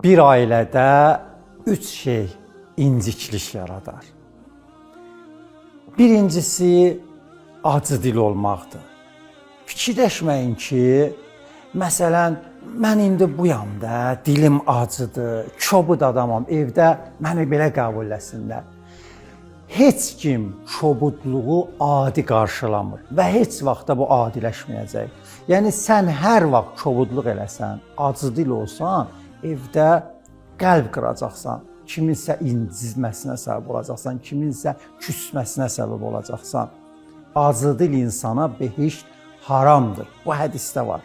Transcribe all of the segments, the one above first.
Bir ailədə üç şey inciklik yaradar. Birincisi acı dil olmaqdır. Fikirləşməyin ki, məsələn, mən indi buyam da, dilim acıdır, kobud adamam, evdə məni belə qəbul eləsinlər. Heç kim kobudluğu adi qarşılamır və heç vaxt da bu adiləşməyəcək. Yəni sən hər vaxt kobudluq eləsən, acı dil olsan, evdə qəlb qıracaqsan, kiminsə incitməsinə səbəb olacaqsan, kiminsə küsməsinə səbəb olacaqsan. Acı dil insana behişt haramdır. Bu hədisdə var.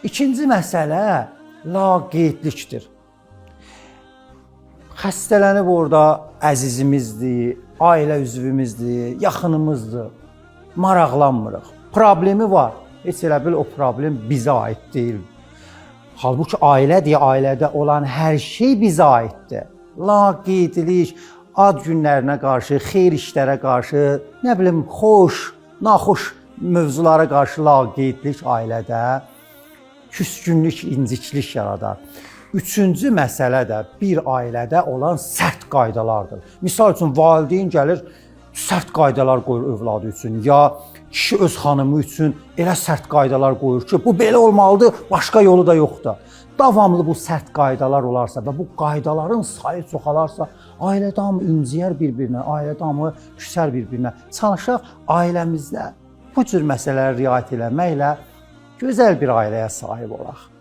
İkinci məsələ laqeydlikdir. Xəstələnib orada əzizimizdir, ailə üzvümüzdür, yaxınımızdır. Maraqlanmırıq. Problemi var. Heç elə bil o problem bizə aid deyil. Halbuki ailə deyə ailədə olan hər şey bizə aiddir. Laqeydlik, ad günlərinə qarşı, xeyir işlərə qarşı, nə bilim, xoş, naxoş mövzulara qarşı laqeydlik ailədə küskünlük, inciklik yaradar. Üçüncü məsələ də bir ailədə olan sərt qaydalardır. Misal üçün valideyn gəlir, sərt qaydalar qoyur övladı üçün ya kişi öz xanımı üçün elə sərt qaydalar qoyur ki, bu belə olmalıdır, başqa yolu da yoxdur. Davamlı bu sərt qaydalar olarsa və bu qaydaların sayı çoxalarsa, ailədə hamı inciyər bir-birinə, ailədə hamı küsər bir-birinə. Çalışaq ailəmizdə bu cür məsələlərə riayət eləməklə gözəl bir ailəyə sahib olaq.